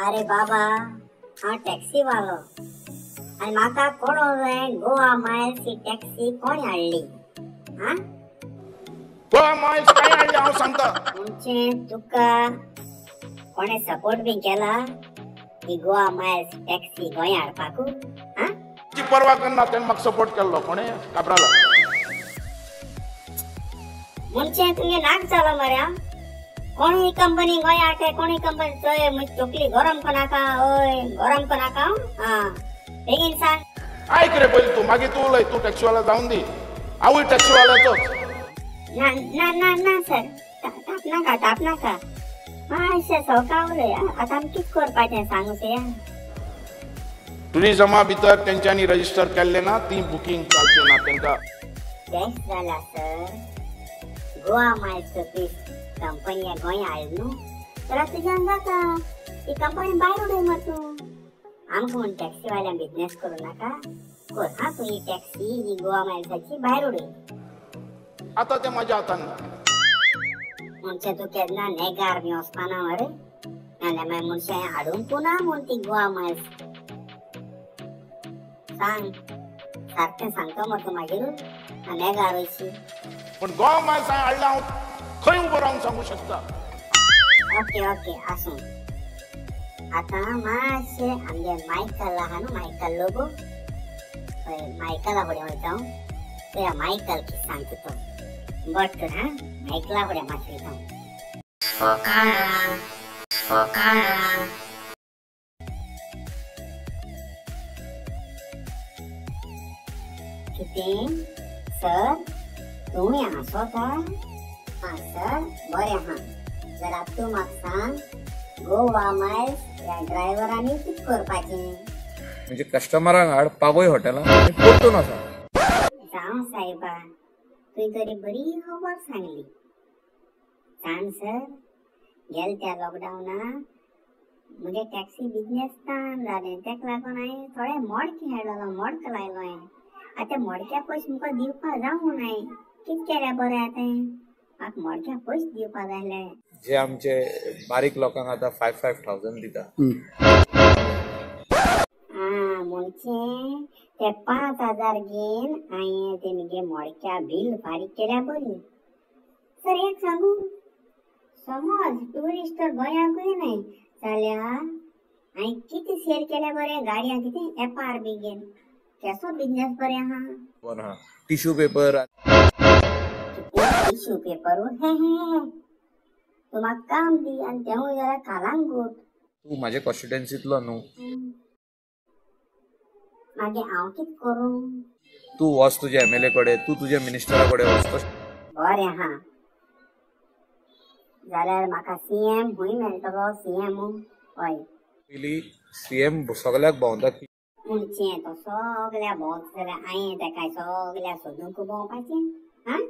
अरे बाबा हांव टॅक्सीवालो आनी म्हाका कोणो जाय गोवा मायल्स ही टॅक्सी कोण हाडली? आं, गोवा मायल्स काय हाडली हांव सांगता. म्हणजे तुका कोणे सपोर्ट बी केला ही गोवा मायल्स टॅक्सी गोंय हाडपाकू? आं, ती परवा करना तेणें म्हाका सपोर्ट केल्लो. कोणे काब्राला. म्हणजे तुमगे नाक जालो मरे. कोण ही कंपनी गोंय हाडटे, कोण ही कंपनी? चोय म्हजी तकली गरम करनाका. हय गरम करनाका. आं बेगीन सांग. आयक रे पयलीं तूं, मागीर तूं उलय. तूं टॅक्सीवाला जावन दी, हांवूय टॅक्सीवाल्याचोच. ना ना ना ना सर, ताप नाका ताप नाका. मातशें सवका उलय. आतां आमी कितें करपाचें सांगू चोया. टुरिजमा भितर तेंच्यांनी रजिस्टर केल्लें ना, ती बुकींग चालचें ना तेंकां. बेस्ट जाला sir, Goa miles company Goem हाडली न्हू जाल्यार तुज्यान जाता. ती कंपनी भायर उडय मरे तूं. आमकां म्हूण टॅक्सीवाल्यान बिजनेस करूं नाका. कर हां तूं ही टॅक्सी ही गोवा मायल्साची भायर उडय. आतां तें म्हाज्या हातान ना. म्हणजे तूं केन्ना नेगार बी वचपाना मरे, नाल्यार मागीर मनशां हाडूंक ना म्हूण ती गोवा मायल्स. सांग सारकें सांगता मरे तूं मागीर नेगार वयशी. पूण गोवा मायल्स हांवें हाडला हांव खंय उबो रावन सांगू शकता. ओके ओके आसूं. आतां मातशें आमगे मायकल आहा न्हू, मायकल लोबो, हय मायकला फुडें वयता हांव. त्या मायकल कितें सांगता तो बट कर. हां मायकला फुडें मातशें वयता हांव. कितें सर तुमी हांसोता? आं सर बरें आहा. जाल्यार तूं म्हाका सांग गोवा मायल्स ह्या ड्रायव्हरांनी कितें करपाचें? म्हणजे कस्टमरांक हाड पावय हॉटेलांत आनी परतून वचा. जावं सायबा, तुवें तरी बरी खबर सांगली. जाण सर, गेले त्या लॉकडावनाक म्हगे टॅक्सी बिजनेस ताण जालें. तेका लागून हांवें थोडे मोडके हाडलेलो, मोडको लायलो हांवें. आतां मोडक्या पयशे म्हाका दिवपा जावं नाय. कितें केल्यार बरें आतां? म्हाका मोडक्या पयशे दिवपा जाय आसले. जे आमचे बारीक लोकांक आतां 5,000 दिता. आं म्हणजे ते 5,000 घेवन हांवें ते म्हगे मोडक्या बील फारीक केल्यार बरी. सर एक सांगू, समज ट्युरिस्ट तर गोंयांकूय न्हय जाल्यार हांवें कितें सेल केल्यार बरें? गाडयां कितें एपार बी घेवन केसो बिजनेस बरें आहा? बरें आहा. Tissue paper. Tissue paper? हे हे तूं म्हाका काम दी आनी तेवूय जाल्यार कालांगूट. तूं म्हाजे कॉन्स्टिट्युएन्सींतलो न्हू. मागीर हांव कितें करूं? तूं वच तुज्या एमएलए कडेन, तूं तुज्या मिनिस्टरा कडेन वच. बरें आहा जाल्यार म्हाका सीएम खंय मेळटलो? सीएम? हय पयलीं सीएम सगल्याक भोंवता. म्हणजे तो सगल्या भोंवता जाल्यार हांवें तेका सगल्या सोदूंक भोंवपाचें? आं